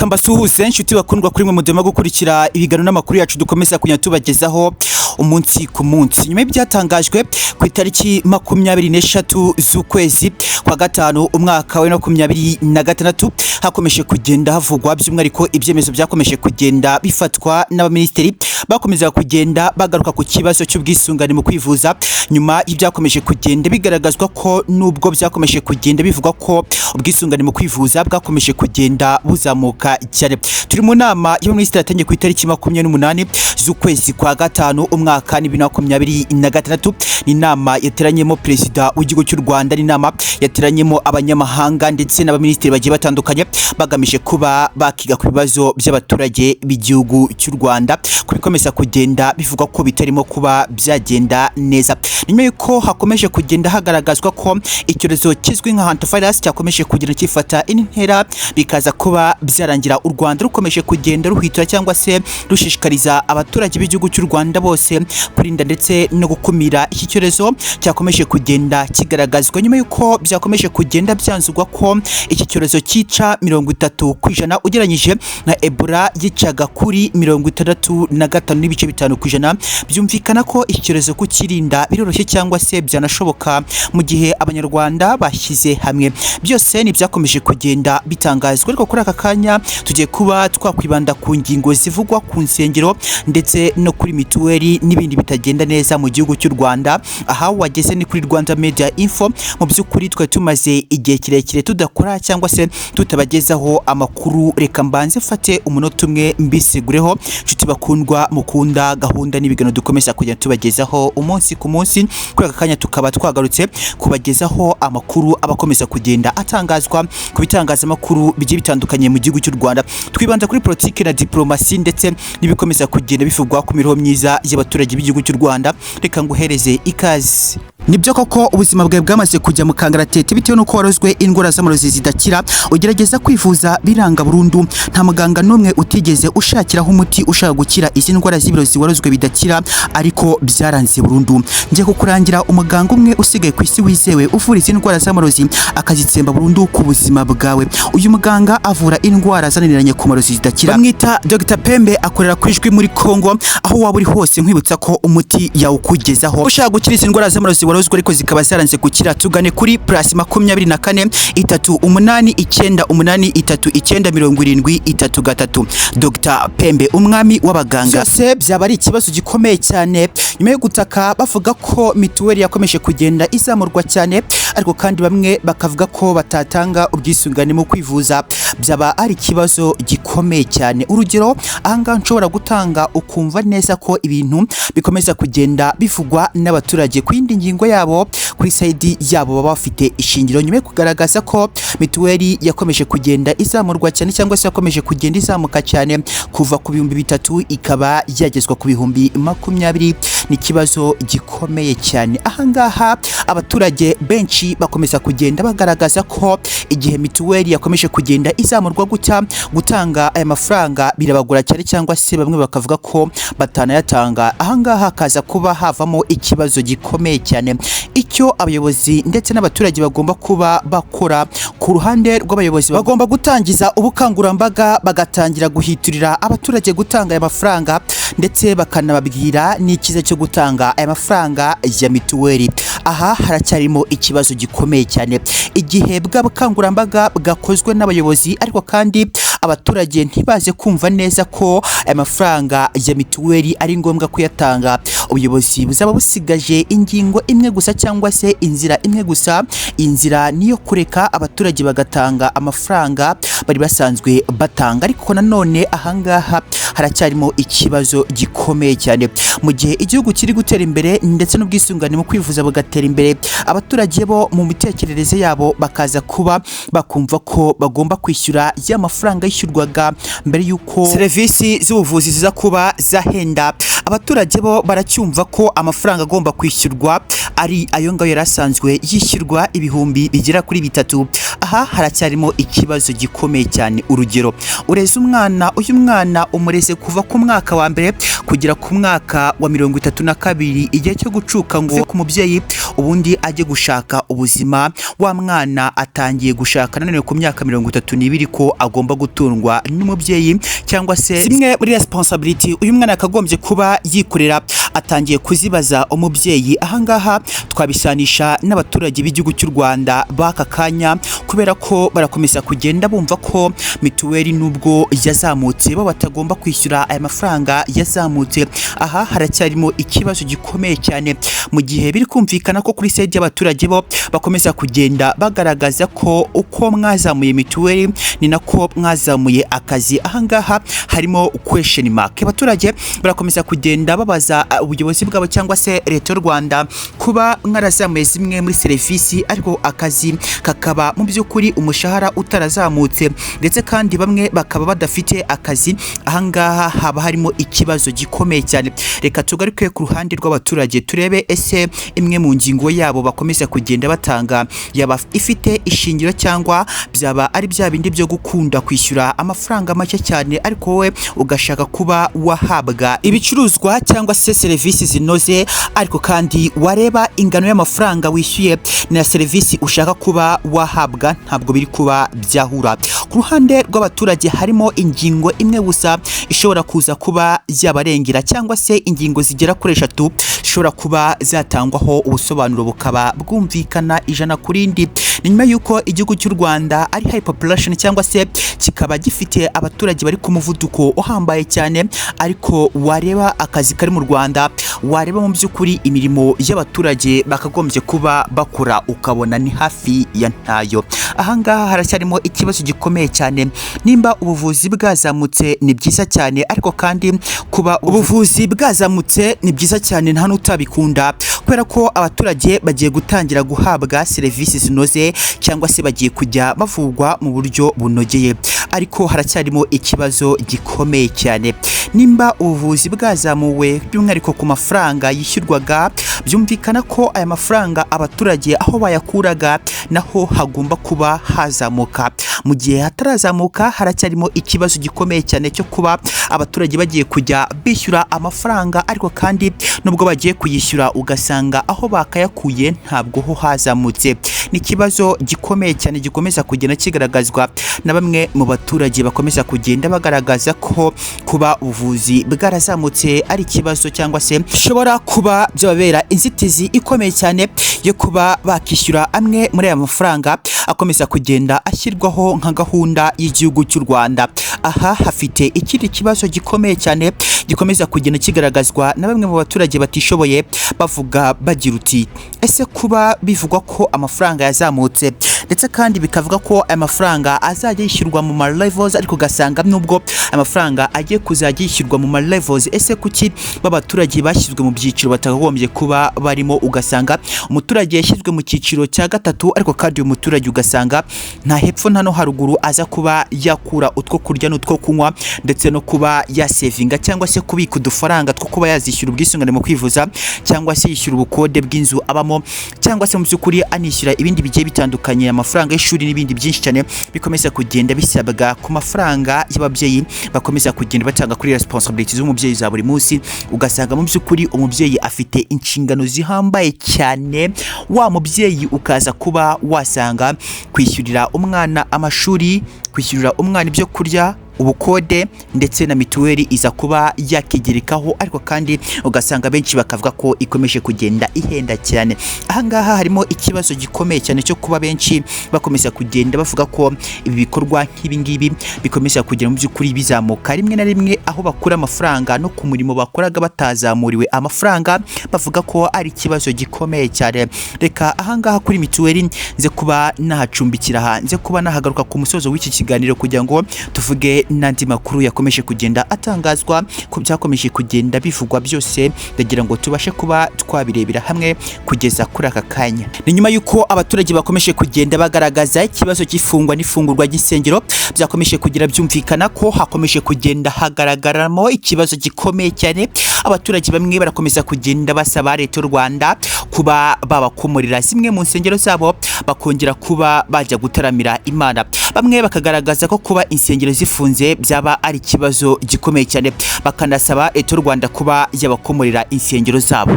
Reka mbasuhuze inshuti bakundwa kuri mwe mudema gukurikira ibiganiro n'amakuru yacu dukomeza kujya tubagezaho umunsi ku munsi. Nyuma y'ibyatangajwe ku itariki 23 z'ukwezi kwa gatanu umwaka wa 2026, hakomeje kugenda havugwa by'umwihariko ibyemezo byakomeje kugenda bifatwa n'abaminisitiri bakomeza kugenda bagaruka ku kibazo cy'ubwisungane mu kwivuza, nyuma y'ibyakomeje kugenda bigaragazwa ko nubwo byakomeje kugenda bivugwa ko ubwisungane mu kwivuza bwakomeje kugenda buzamuka cyane. Turi mu nama y'abaminisitiri yatangiye ku itariki 28 z'ukwezi kwa gatanu umwaka 2026. Ni inama yateranyemo perezida w'igihugu cy'u Rwanda, ni inama yateranyemo abanyamahanga ndetse n'abaminisitiri bagiye batandukanye, bagamije kuba bakiga ku bibazo by'abaturage b'igihugu cy'u Rwanda, ku bikomeza kugenda bivugwa ko bitarimo kuba byagenda neza. Nyuma y'uko hakomeje kugenda hagaragazwa ko icyorezo kizwi nka hantavirus cyakomeje kugenda gifata intera, bikaza kuba byarangira u Rwanda rukomeje kugenda ruhwitura cyangwa se rushishikariza abaturage b'igihugu cy'u Rwanda bose kurinda ndetse no gukumira iki cyorezo cyakomeje kugenda kigaragazwa, nyuma y'uko byakomeje kugenda byanzurwa ko iki cyorezo cyica 30% ugereranyije na Ebola yicaga kuri 65.5%. Byumvikana ko iki cyorezo kukirinda biroroshye cyangwa se byanashoboka mu gihe Abanyarwanda bashyize hamwe. Byose ni byakomeje kugenda bitangazwa, ariko kuri aka kanya tugiye kuba twakwibanda ku ngingo zivugwa ku nsengero ndetse no kuri mituweli n'ibindi bitagenda neza mu gihugu cy'u Rwanda. Aha wageze ni kuri Rwanda Media Info. Mu by'ukuri twari tumaze igihe kirekire tudakora cyangwa se tutabagezaho amakuru. Reka mbanze mfate umunota umwe mbisigureho, nshuti bakundwa mukunda gahunda n'ibiganiro dukomeza kugenda tubagezaho umunsi ku munsi. Kuri aka kanya tukaba twagarutse kubagezaho amakuru aba akomeza kugenda atangazwa ku bitangazamakuru bigiye bitandukanye mu gihugu cy'u Rwanda. Twibanda kuri politiki na diplomasi ndetse n'ibikomeza kugenda bivugwa ku mibereho myiza y'abaturage b'igihugu cy'u Rwanda. Reka nguhereze ikaze. Nibyo koko ubuzima bwawe bwamaze kujya mu kangaratete bitewe n'uko warozwe indwara z'amarozi zidakira, ugerageza kwivuza biranga burundu. Nta muganga n'umwe utigeze ushakiraho umuti ushaka gukira izi ndwara z'ibirozi warozwe bidakira, ariko byaranze burundu. Ngiye kukurangira umuganga umwe usigaye ku isi wizewe uvura izi ndwara z'amarozi akazitsemba burundu ku buzima bwawe. Uyu muganga avura indwara zananiranye ku marozi zidakira, bamwita Dr Pembe, akorera ku Ijwi muri Congo. Aho waba uri hose nkwibutsa ko umuti yawukugezaho. Ushaka gukira izi ndwara z'amarozi warozwe ariko zikaba zaranze gukira, tugane kuri +24 3 8 9 8 3 9 70 3 3. Dr Pembe, umwami w'abaganga. Byose byaba ari ikibazo gikomeye cyane nyuma yo gutaka bavuga ko mituweli yakomeje kugenda izamurwa cyane, ariko kandi bamwe bakavuga ko batatanga ubwisungane mu kwivuza. Byaba ari ikibazo gikomeye cyane. Urugero ahangaha nshobora gutanga ukumva neza ko ibintu bikomeza kugenda bivugwa n'abaturage ku yindi ngingo yabo, kuri side yabo baba bafite ishingiro, nyuma yo kugaragaza ko mituweli yakomeje kugenda izamurwa cyane cyangwa se yakomeje kugenda izamuka cyane kuva ku 3000 ikaba yagezwa ku 20,000. Ni ikibazo gikomeye cyane. Ahangaha abaturage benshi bakomeza kugenda bagaragaza ko igihe mituweli yakomeje kugenda izamurwa gutya, gutanga aya mafaranga birabagora cyane, cyangwa se bamwe bakavuga ko batanayatanga. Ahangaha hakaza kuba havamo ikibazo gikomeye cyane. Icyo abayobozi ndetse n'abaturage bagomba kuba bakora, ku ruhande rw'abayobozi bagomba gutangiza ubukangurambaga, bagatangira guhiturira abaturage gutanga aya mafaranga, ndetse bakanababwira n'ikiza cyo gutanga aya mafaranga ya mituweli. Aha haracyarimo ikibazo gikomeye cyane. Igihe bwa bukangurambaga bwakozwe n'abayobozi, ariko kandi abaturage ntibaze kumva neza ko aya mafaranga ya mituweli ari ngombwa kuyatanga, ubuyobozi buzaba busigaje ingingo imwe gusa cyangwa se inzira imwe gusa. Inzira niyo kureka abaturage bagatanga amafaranga bari basanzwe batanga. Ariko nanone ahangaha haracyarimo ikibazo gikomeye cyane. Mu gihe igihugu kiri gutera imbere ndetse n'ubwisungane mu kwivuza bugatera imbere, abaturage bo mu mitekerereze yabo bakaza kuba bakumva ko bagomba kwishyura ya mafaranga yishyurwaga mbere y'uko serivisi z'ubuvuzi ziza kuba zahenda, abaturage bo baracyumva ko amafaranga agomba kwishyurwa ari ayo ngayo yari asanzwe yishyurwa, ibihumbi bigera kuri bitatu. Ahangaha Aha haracyarimo ikibazo gikomeye cyane. Urugero, ureze umwana, uyu mwana umureze kuva ku mwaka wa mbere kugera ku mwaka wa 32, igihe cyo gucuka ngo ku mubyeyi ubundi ajye gushaka ubuzima. Wa mwana atangiye gushaka nanone ku myaka 32 ko agomba gutungwa n'umubyeyi, cyangwa se zimwe muri responsibility uyu mwana yakagombye kuba yikorera atangiye kuzibaza umubyeyi. Ahangaha twabisanisha n'abaturage b'igihugu cy'u Rwanda b'aka kanya, kubera ko barakomeza kugenda bumva ko mituweli nubwo yazamutse bo batagomba kwishyura aya mafaranga yazamutse. Aha haracyarimo ikibazo gikomeye cyane, mu gihe biri kumvikana ko kuri side y'abaturage bo bakomeza kugenda bagaragaza ko uko mwazamuye mituweli ni nako mwazamuye akazi. Ahangaha harimo question mark. Abaturage barakomeza kugenda babaza ubuyobozi bwabo cyangwa se Leta y'u Rwanda kuba mwarazamuye zimwe muri serivisi, ariko akazi kakaba mu by'ukuri umushahara utarazamutse, ndetse kandi bamwe bakaba badafite akazi. Ahangaha haba harimo ikibazo gikomeye cyane. Reka tugaruke ku ruhande rw'abaturage, turebe ese imwe mu ngingo yabo bakomeza kugenda batanga yaba ifite ishingiro, cyangwa byaba ari bya bindi byo gukunda kwishyura amafaranga make cyane ariko wowe ugashaka kuba wahabwa ibicuruzwa cyangwa se serivisi zinoze, ariko kandi wareba ingano y'amafaranga wishyuye na serivisi ushaka kuba wahabwa ntabwo biri kuba byahura. Ku ruhande rw'abaturage harimo ingingo imwe gusa ishobora kuza kuba yabarengera, cyangwa se ingingo zigera kuri eshatu zishobora kuba zatangwaho ubusobanuro bukaba bwumvikana ijana ku rindi. Ni nyuma y'uko igihugu cy'u Rwanda ari high population, cyangwa se kikaba gifite abaturage bari ku muvuduko uhambaye cyane, ariko wareba akazi kari mu Rwanda, wareba mu by'ukuri imirimo y'abaturage bakagombye kuba bakora, ukabona ni hafi ya ntayo. Ahangaha haracyarimo ikibazo gikomeye cyane. Nimba ubuvuzi bwazamutse ni byiza cyane, ariko kandi kuba ubuvuzi bwazamutse ni byiza cyane, nta n'utabikunda, kubera ko abaturage bagiye gutangira guhabwa serivisi zinoze cyangwa se bagiye kujya bavurwa mu buryo bunogeye, ariko haracyarimo ikibazo gikomeye cyane. Nimba ubuvuzi bwazamuwe by'umwihariko ku mafaranga yishyurwaga, byumvikana ko aya mafaranga abaturage aho bayakuraga naho hagomba kuba hazamuka. Mu gihe hatarazamuka, haracyarimo ikibazo gikomeye cyane cyo kuba abaturage bagiye kujya bishyura amafaranga, ariko kandi nubwo bagiye kuyishyura ugasanga aho bakayakuye ntabwo ho hazamutse. Ni ikibazo gikomeye cyane gikomeza kugenda kigaragazwa na bamwe mu baturage bakomeza kugenda bagaragaza ko kuba ubuvuzi bwarazamutse ari ikibazo, cyangwa se bishobora kuba byababera inzitizi ikomeye cyane yo kuba bakishyura amwe muri aya mafaranga akomeza kugenda ashyirwaho nka gahunda y'igihugu cy'u Rwanda. Aha hafite ikindi kibazo gikomeye cyane gikomeza kugenda kigaragazwa na bamwe mu baturage batishoboye, bavuga bagira uti: "Ese kuba bivugwa ko amafaranga yazamutse, ndetse kandi bikavuga ko aya mafaranga azajya yishyurwa mu ma levels, ariko ugasanga nubwo amafaranga agiye kuzajya yishyurwa mu ma levels, ese kuki b'abaturage bashyizwe mu byiciro batakagombye kuba barimo?" Ugasanga umuturage yashyizwe mu cyiciro cya gatatu, ariko kandi uyu muturage ugasanga nta hepfo nta no haruguru aza kuba yakura utwo kurya n'utwo kunywa, ndetse no kuba yasevinga cyangwa se kubika udufaranga two kuba yazishyura ubwisungane mu kwivuza, cyangwa se yishyura ubukode bw'inzu abamo, cyangwa se mu by'ukuri anishyura ibindi bigiye bitandukanye, amafaranga y'ishuri n'ibindi byinshi cyane bikomeza kugenda bisabwa ku mafaranga y'ababyeyi bakomeza kugenda batanga kuri responsibility z'umubyeyi za buri munsi. Ugasanga mu by'ukuri umubyeyi afite inshingano zihambaye cyane. Wa mubyeyi ukaza kuba wasanga kwishyurira umwana amashuri, kwishyurira umwana ibyo kurya, ubukode ndetse na mituweli iza kuba yakigerekaho, ariko kandi ugasanga benshi bakavuga ko ikomeje kugenda ihenda cyane. Ahangaha harimo ikibazo gikomeye cyane cyo kuba benshi bakomeza kugenda bavuga ko ibi bikorwa nk'ibi ngibi bikomeza kugenda mu by'ukuri bizamuka, rimwe na rimwe aho bakura amafaranga no ku murimo bakoraga batazamuriwe amafaranga, bavuga ko ari ikibazo gikomeye cyane. Reka ahangaha kuri mituweli nze kuba nahacumbikira, aha nze kuba nahagaruka ku musozo w'iki kiganiro kugira ngo tuvuge. n'andi makuru yakomeje kugenda atangazwa ku byakomeje kugenda bivugwa byose. Ndagira ngo tubashe kuba twabirebera hamwe kugeza kuri aka kanya. Ni nyuma y'uko abaturage bakomeje kugenda bagaragaza ikibazo cy'ifungwa n'ifungurwa ry'insengero, byakomeje kugira byumvikana ko hakomeje kugenda hagaragaramo ikibazo gikomeye cyane. Abaturage bamwe barakomeza kugenda basaba Leta y'u Rwanda kuba babakomorera zimwe mu nsengero zabo, bakongera kuba bajya gutaramira Imana. Bamwe bakagaragaza ko kuba insengero zifunze byaba ari ikibazo gikomeye cyane, bakanasaba Leta y'u Rwanda kuba yabakomorera insengero zabo.